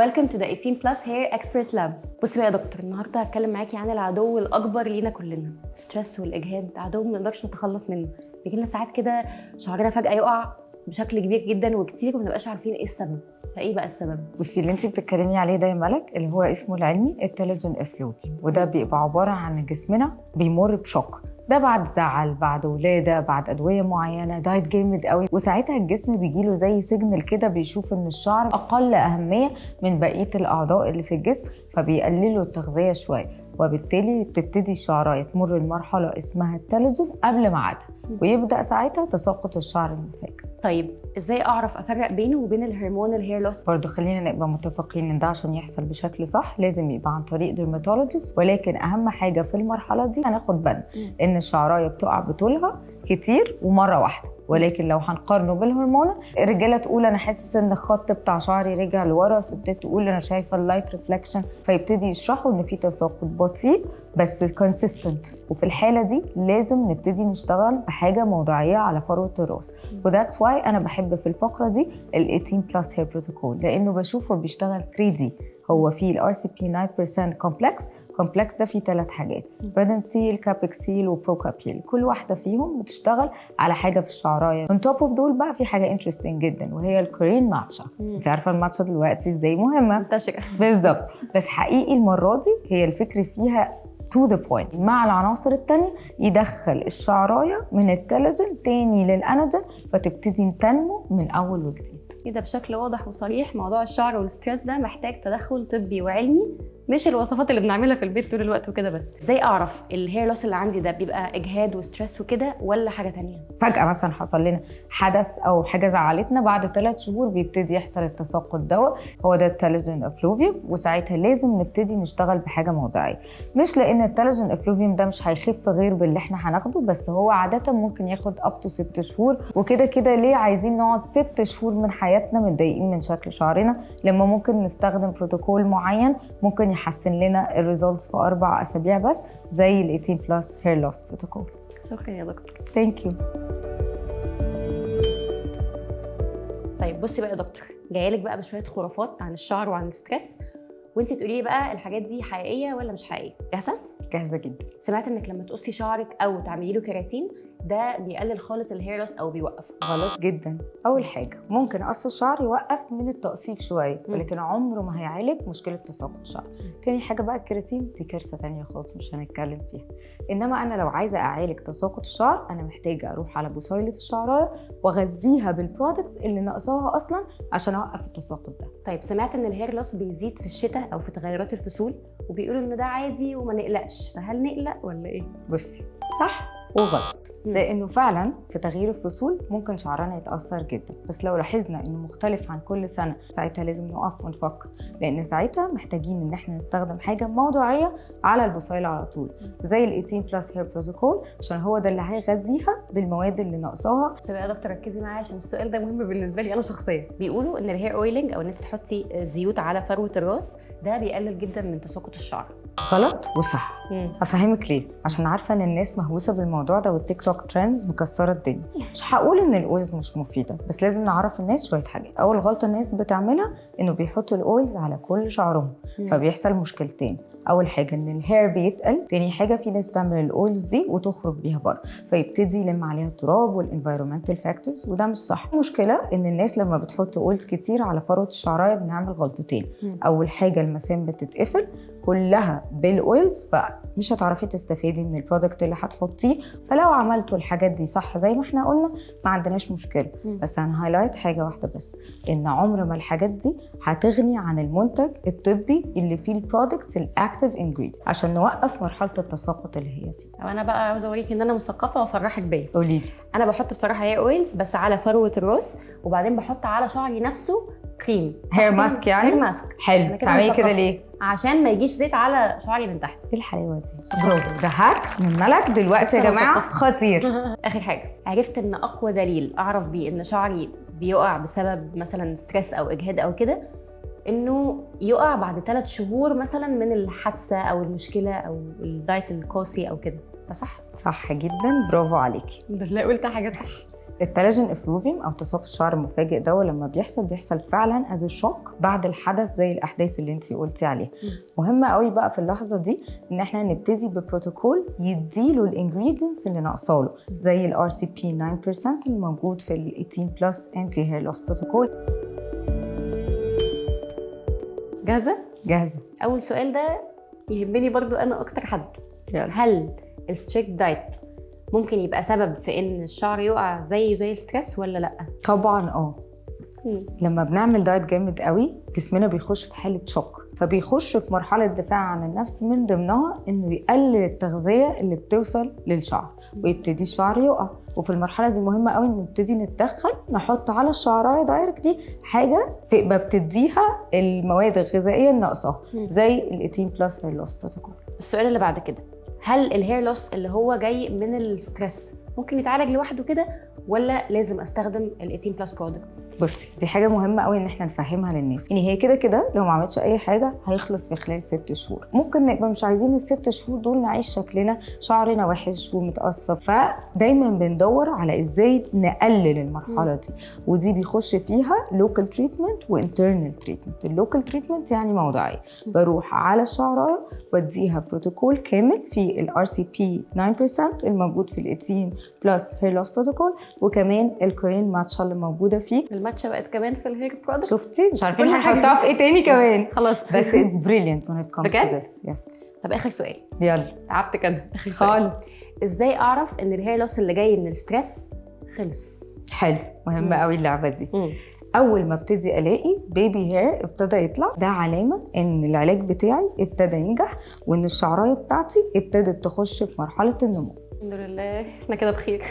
Welcome to the 18 plus hair expert lab. بصي بقى يا دكتور، النهارده هتكلم معاكي عن العدو الاكبر لينا كلنا، stress والاجهاد. عدو ما نقدرش نتخلص منه. بيجي لنا ساعات كده شعرنا فجاة يقع بشكل كبير جدا وكتير، وما نبقاش عارفين ايه السبب. فايه بقى السبب؟ بصي، اللي انت بتتكلمي عليه ده يا ملك اللي هو اسمه العلمي ال telogen effluvium، وده بيبقى عبارة عن جسمنا بيمر ب shock ده بعد زعل، بعد ولاده، بعد ادوية معينه، diet جامد قوي، وساعتها الجسم بيجيله زي signal كده، بيشوف ان الشعر اقل اهمية من بقية الاعضاء اللي في الجسم، فبيقللوا التغذية شويه، وبالتالي بتبتدي الشعرايه تمر المرحلة اسمها ال telogen قبل ميعادها، ويبدا ساعتها تساقط الشعر المفاجئ. طيب، ازاي اعرف افرق بينه وبين ال hormonal hair loss؟ برضو خلينا نبقى متفقين ان ده عشان يحصل بشكل صح لازم يبقى عن طريق dermatologist، ولكن اهم حاجة في المرحلة دي هناخد بالنا ان الشعرايه بتقع بطولها كتير ومرة واحده. ولكن لو هنقارنه بالهرمون، الرجالة تقول انا حاسس ان الخط بتاع شعري رجع لورا، ستات تقول انا شايفه ال light reflection، فيبتدي يشرحوا ان في تساقط بطيء بس consistent، وفي الحالة دي لازم نبتدي نشتغل بحاجة موضعيه على فروه الراس. و that's why انا بحب في الفقرة دي ال 18 plus hair protocol، لانه بشوفه بيشتغل 3D. هو فيه ال RCP 9% complex. complex ده فيه ثلاث حاجات: Redensyl، Capixyl، و Procapil. كل واحدة فيهم بتشتغل على حاجة في الشعرايه. on top of دول بقى في حاجة interesting جدا وهي ال Korean matcha. انت عارفه الماتشا دلوقتي ازاي مهمه. منتشره. بالظبط، بس حقيقي المرة دي هي الفكر فيها to the point، مع العناصر التانية يدخل الشعراية من ال telogen تاني لل anagen، فتبتدي تنمو من أول وجديد. كده بشكل واضح وصريح، موضوع الشعر وال stress ده محتاج تدخل طبي وعلمي، مش الوصفات اللي بنعملها في البيت طول الوقت وكده. بس ازاي اعرف ال hair loss اللي عندي ده بيبقى اجهاد و stress وكده ولا حاجة تانية؟ فجأة مثلا حصل لنا حدث أو حاجة زعلتنا، بعد 3 شهور بيبتدي يحصل التساقط دوت، هو ده ال telogen effluvium، وساعتها لازم نبتدي نشتغل بحاجة موضعية. مش لأن ال telogen effluvium ده مش هيخف غير باللي احنا هناخده، بس هو عادة ممكن ياخد up to 6 شهور وكده. كده ليه عايزين نقعد 6 شهور من حياتنا متضايقين من شكل شعرنا لما ممكن نستخدم بروتوكول معين ممكن يحسن لنا ال results في 4 أسابيع بس، زي ال 18 plus hair loss protocol؟ شكرا يا دكتور. thank you. طيب بصي بقى يا دكتور، جاية لك بقى بشوية خرافات عن الشعر وعن ال stress، وانت تقولي لي بقى الحاجات دي حقيقية ولا مش حقيقيه. جاهزه؟ جاهزة جدا. سمعت انك لما تقصي شعرك او تعملي له كيراتين ده بيقلل خالص ال hair loss او بيوقفه. غلط جدا. اول حاجه، ممكن قص الشعر يوقف من التقصيف شويه، ولكن عمره ما هيعالج مشكلة تساقط الشعر. تاني حاجة بقى، الكيراتين دي كارثة تانية خالص مش هنتكلم فيها. انما انا لو عايزه اعالج تساقط الشعر، انا محتاجه اروح على بصيله الشعرايه واغذيها بال products اللي ناقصاها اصلا عشان اوقف التساقط ده. طيب، سمعت ان ال hair loss بيزيد في الشتاء او في تغيرات الفصول، وبيقولوا ان ده عادي وما نقلقش، فهل نقلق ولا ايه؟ بصي، صح وغلط. لانه فعلا في تغيير الفصول ممكن شعرنا يتاثر جدا، بس لو لاحظنا انه مختلف عن كل سنه، ساعتها لازم نقف ونفكر، لان ساعتها محتاجين ان احنا نستخدم حاجة موضعيه على البصيله على طول، زي ال 18 plus hair protocol، عشان هو ده اللي هيغذيها بالمواد اللي ناقصاها. بس بقى يا دكتور، ركزي معايا عشان السؤال ده مهم بالنسبة لي انا شخصيا. بيقولوا ان ال hair oiling او ان انت تحطي زيوت على فروه الراس ده بيقلل جدا من تساقط الشعر. غلط وصح. هفهمك ليه، عشان عارفه ان الناس مهووسه بالموضوع ده وال TikTok trends مكسرة الدنيا. مش هقول ان ال oils مش مفيده، بس لازم نعرف الناس شوية حاجات. اول غلطه الناس بتعملها انه بيحطوا ال oils على كل شعرهم، فبيحصل مشكلتين: اول حاجة ان ال hair بيتقل، تاني حاجة في ناس تعمل ال oils دي وتخرج بيها بره، فيبتدي يلم عليها التراب وال environmental factors، وده مش صح. المشكلة ان الناس لما بتحط oils كتير على فروه الشعرايه بنعمل غلطتين. اول حاجه، المسام بتتقفل كلها بال oils، فمش هتعرفي تستفادي من ال product اللي هتحطيه. فلو عملتوا الحاجات دي صح زي ما احنا قلنا ما عندناش مشكله. بس هن highlight حاجة واحدة بس، ان عمر ما الحاجات دي هتغني عن المنتج الطبي اللي فيه ال products ال active ingredient عشان نوقف مرحلة التساقط اللي هي فيه. طب انا بقى عاوزه اوريك ان انا مثقفة وافرحك بيا. قولي لي. انا بحط بصراحة hair oils بس على فروه الراس، وبعدين بحط على شعري نفسه كريم. hair mask يعني؟ hair mask. حلو. أنا كده تعملي كده مثقفة. ليه؟ عشان ما يجيش زيت على شعري من تحت. ايه الحلاوة دي؟ برافو، ده hack من ملك دلوقتي يا أنا جماعه. مثقفة. خطير. اخر حاجه، عرفت ان اقوى دليل اعرف بيه ان شعري بيقع بسبب مثلا stress او اجهاد او كده، انه يقع بعد 3 شهور مثلا من الحادثة او المشكلة او ال diet القاسي او كده. ده صح؟ صح جدا، برافو عليكي. الحمد لله قلت حاجة صح. ال telogen effluvium او تساقط الشعر المفاجئ ده لما بيحصل، بيحصل فعلا as shock بعد الحدث زي الاحداث اللي انت قلتي عليها. مهم قوي بقى في اللحظة دي ان احنا نبتدي ببروتوكول يديله ال ingredients اللي ناقصاله، زي ال RCP 9% اللي موجود في ال 18 plus anti hair loss protocol. جاهزة؟ جاهزه. اول سؤال ده يهمني برضو انا اكتر حد. يلا. هل ال strict diet ممكن يبقى سبب في ان الشعر يقع زيه زي ال stress ولا لا؟ طبعا اه. لما بنعمل diet جامد قوي جسمنا بيخش في حاله shock، فبيخش في مرحلة دفاع عن النفس، من ضمنها انه يقلل التغذية اللي بتوصل للشعر ويبتدي الشعر يقع. وفي المرحلة دي مهمة قوي ان نبتدي نتدخل، نحط على الشعرايه directly حاجة تبقى بتديها المواد الغذائية الناقصاها، زي ال 18 plus hair loss protocol. السؤال اللي بعد كده، هل ال hair loss اللي هو جاي من ال stress ممكن يتعالج لوحده كده ولا لازم استخدم ال 18 plus products؟ بصي، دي حاجة مهمة قوي ان احنا نفهمها للناس. يعني هي كده كده لو ما عملتش اي حاجة هيخلص في خلال 6 شهور. ممكن نبقى مش عايزين ال 6 شهور دول نعيش شكلنا شعرنا وحش ومتقصف، فدايما بندور على ازاي نقلل المرحلة دي، ودي بيخش فيها local treatment و internal treatment. ال local treatment يعني موضعيه، بروح على الشعرايه واديها بروتوكول كامل في ال RCP 9% الموجود في ال 18 plus hair loss protocol، وكمان ال Korean matcha اللي موجودة فيه. الماتشا بقت كمان في ال hair product؟ شفتي؟ مش عارفين كل حاجة. هنحطها في ايه تاني كمان. خلاص. بس it's brilliant when it comes to بجد؟ this، yes. طب اخر سؤال. يلا. تعبت كده، اخر سؤال. خالص. ازاي اعرف ان ال hair loss اللي جاي من ال stress خلص؟ حلو، مهمة قوي اللعبة دي. اول ما ابتدي الاقي baby hair ابتدى يطلع، ده علامة ان العلاج بتاعي ابتدى ينجح وان الشعرايه بتاعتي ابتدت تخش في مرحلة النمو. الحمد لله، احنا كده بخير.